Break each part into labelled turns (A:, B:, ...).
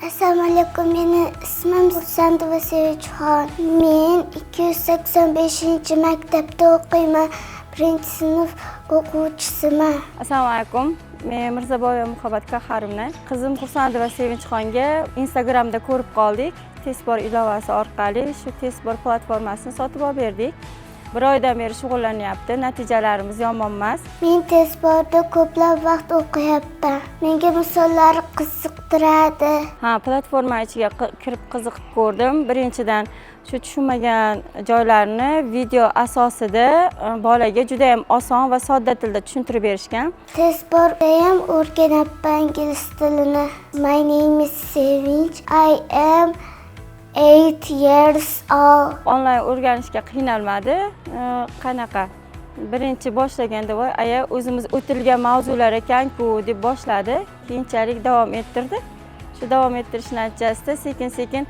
A: Assalomu alaykum. Meni ismim Xursandova Sevinchxon. Men 285-maktabda o'qiyman. Birinchi sinf o'quvchisiman.
B: Assalomu alaykum. Men Mirzaboyeva Muhabbat Qaharovna. Qizim Xursandova Sevinchxonga Instagramda ko'rib qoldik. Testbor ilovasi orqali shu Testbor platformasini sotib olib berdik. Bir oydan beri shug'ullanyapti. Natijalarimiz yomon emas.
A: Men Testborda ko'plab vaqt o'qiyapman. Menga misollar qiziqtiradi.
B: Ha, platforma ichiga kirib qiziqib ko'rdim. Birinchidan, shu tushunmagan joylarini video asosida bolaga juda ham oson va sodda tilda tushuntirib berishgan.
A: Testborda ham o'rganyapman ingliz tilini. My name is Sevinch. I am 8 years old.
B: Onlayn o'rganishga qiynalmadi. Qanaqa? Birinchi boshlaganda "Voy, aya, o'zimiz o'tilgan mavzular ekan-ku" deb boshladi. Keyinchalik davom ettirdi. Shu davom ettirish natijasida sekin-sekin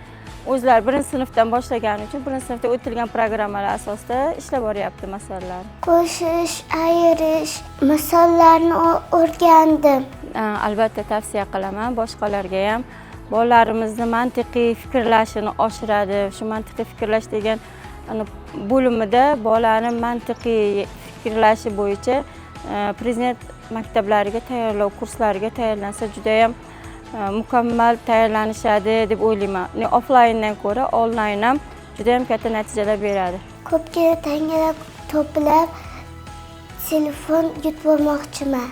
B: o'zlari birinchi sinfdan boshlagani uchun birinchi sinfda o'tilgan programmalar asosida ishlab boryapti masalalar.
A: Qo'shish, ayirish misollarni o'rgandim.
B: Albatta tavsiya qilaman boshqalarga ham. Bolalarimizni mantiqiy fikrlashini oshiradi. Shu mantiqiy fikrlash degan ana bo'limida bolani mantiqiy fikrlashi bo'yicha prezident maktablariga tayyorlov kurslariga tayyorlansa, judayam mukammal tayyorlanishadi deb o'ylayman. Offlayndan ko'ra onlayn ham judayam katta natijalar beradi.
A: Ko'pgina tangalar to'plab, telefon yutib olmoqchiman.